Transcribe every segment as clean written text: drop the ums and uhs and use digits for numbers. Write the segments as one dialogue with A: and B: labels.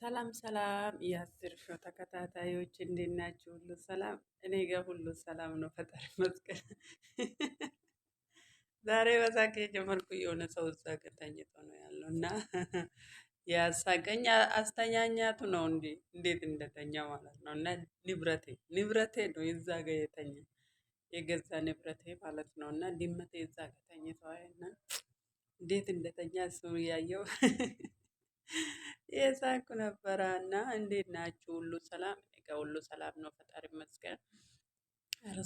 A: ሰላም ሰላም የአስር ሾው ተከታታዮች እንዴት ናችሁ? ሁሉ ሰላም? እኔ ጋር ሁሉ ሰላም ነው፣ ፈጣሪ ይመስገን። ዛሬ በሳቅ የጀመርኩ የሆነ ሰው እዛ ጋር ተኝቶ ነው ያለው እና ያሳቀኝ አስተኛኛቱ ነው እንዴ እንዴት እንደተኛ ማለት ነው። እና ንብረቴ ንብረቴ ነው እዛ ጋር የተኛ የገዛ ንብረቴ ማለት ነው። እና ድመቴ እዛ ጋር ተኝተዋል እና እንዴት እንደተኛ እሱ እያየው የሳቅኩ ነበረ። እና እንዴት ናችሁ? ሁሉ ሰላም? እኔ ጋር ሁሉ ሰላም ነው፣ ፈጣሪ ይመስገን። ኧረ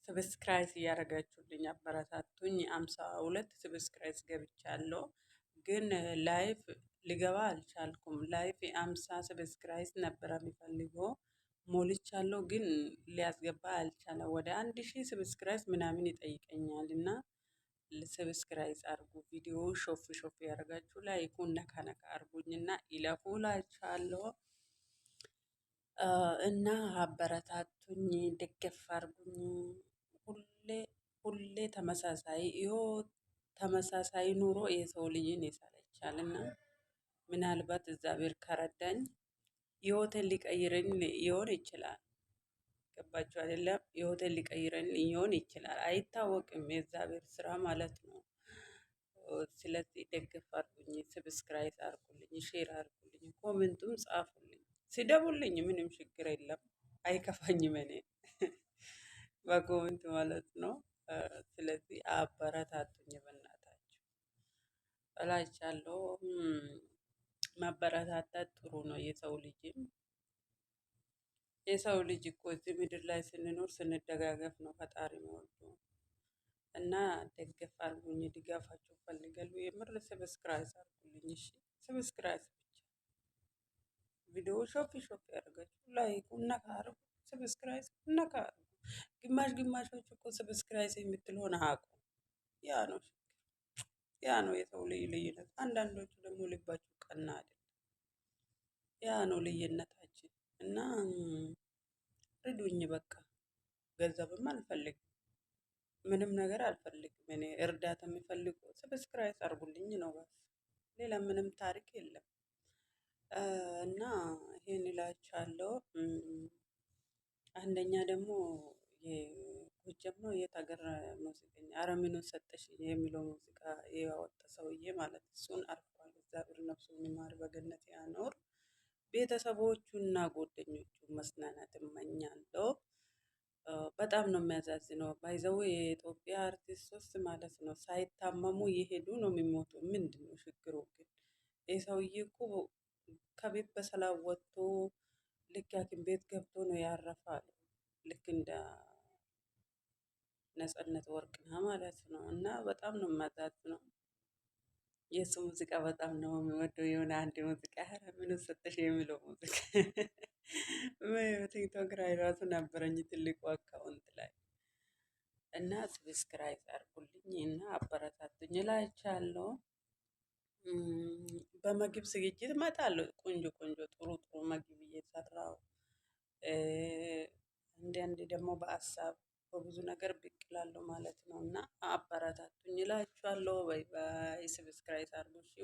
A: subscribe እያደረጋችሁልኝ አበረታቱኝ። 52 subscribe ገብቻለሁ፣ ግን live ልገባ አልቻልኩም። Live 50 subscribe ነበረ የሚፈልገው ሞልቻለሁ፣ ግን ሊያስገባ አልቻለም። ወደ 1000 subscribe ምናምን ይጠይቀኛል እና subscribe አርጉ። ቪዲዮ ሾፍ ሾፍ ያደርጋችሁ like ኡን ነካ ነካ አርጉኝና ይለፉ እላችኋለሁ። እና አበረታቱኝ፣ ደገፍ አርጉኝ። ሁሌ ሁሌ ተመሳሳይ ህይወት ተመሳሳይ ኑሮ የሰው ልጅን ይሰለቻልና ምናልባት እግዚአብሔር ከረዳኝ ህይወቴን ሊቀይረኝ ሊሆን ይችላል። ገባችሁ አይደለም? ህይወቴን ሊቀይረኝ ሊሆን ይችላል፣ አይታወቅም። የእግዚአብሔር ስራ ማለት ነው። ስለዚህ ደግፍ አርጉኝ፣ subscribe አርጉልኝ፣ share አርጉልኝ፣ comment ኡም ጻፉልኝ፣ ስደቡልኝ፣ ምንም ችግር የለም፣ አይከፋኝም እኔ በ comment ማለት ነው። ስለዚህ አበረታቱኝ በእናታችሁ እላችኋለሁ። ማበረታታት ጥሩ ነው። የሰው ልጅም የሰው ልጅ እኮ እዚህ ምድር ላይ ስንኖር ስንደጋገፍ ነው ፈጣሪ የሚወደው። እና ደገፍ አርጉኝ፣ ድጋፋችሁ እፈልጋለሁ። የምር subscribe አርጉልኝ። እሺ subscribe ብቻ ቪዲዮ ሾፍ ሾፍ ያደርጋችሁ like ነካ አርጉ፣ subscribe ነካ አርጉ። ግማሽ ግማሾች እኮ subscribe የምትለውን አያውቁም። ያ ነው ያ ነው የሰው ልዩ ልዩነት። አንዳንዶቹ ደግሞ ልባችሁ ቀና አይደለም። ያ ነው ልዩነታችን። እና ርዱኝ በቃ ገንዘብም አልፈልግም፣ ምንም ነገር አልፈልግም። እኔ እርዳታ የሚፈልገው subscribe አርጉልኝ ነው በስ፣ ሌላ ምንም ታሪክ የለም። እና ይሄን እላችኋለሁ። አንደኛ ደግሞ የጎጃም ነው የት ሀገር ሙዚቀኛ አረምኑን ሰጠሽ የሚለው ሙዚቃ ያወጣ ሰውዬ ማለት እሱን አርፏል። እግዚአብሔር ነፍሱን ይማር በገነት ያኖር። ቤተሰቦቹና ጓደኞቹ መጽናናት እመኛለሁ። በጣም ነው የሚያሳዝነው። By the way የኢትዮጵያ አርቲስቶች ማለት ነው ሳይታመሙ እየሄዱ ነው የሚሞቱ። ምንድን ነው ችግሩ ግን? ይህ ሰውዬ እኮ ከቤት በሰላም ወጥቶ ልክ ሐኪም ቤት ገብቶ ነው ያረፋል። ልክ እንደ ነጻነት ወርቅነህ ማለት ነው። እና በጣም ነው የሚያሳዝነው። የእሱ ሙዚቃ በጣም ነው የሚወደው። የሆነ አንድ ሙዚቃ ኧረ ምን ሰጠሽ የሚለው ሙዚቃ ቲክቶክ ላይ ራሱ ነበረኝ ትልቁ account ላይ እና subscribe አድርጉልኝ እና አበረታቱኝ እላችኋለሁ። በምግብ ዝግጅት እመጣለሁ። ቆንጆ ቆንጆ ጥሩ ጥሩ ምግብ እየሰራሁ አንዳንዴ ደግሞ በሀሳብ በብዙ ነገር ብቅ እላለሁ ማለት ነው። እና አበረታቱኝ እላችኋለሁ። Bye bye። Subscribe አድርጉ እሺ።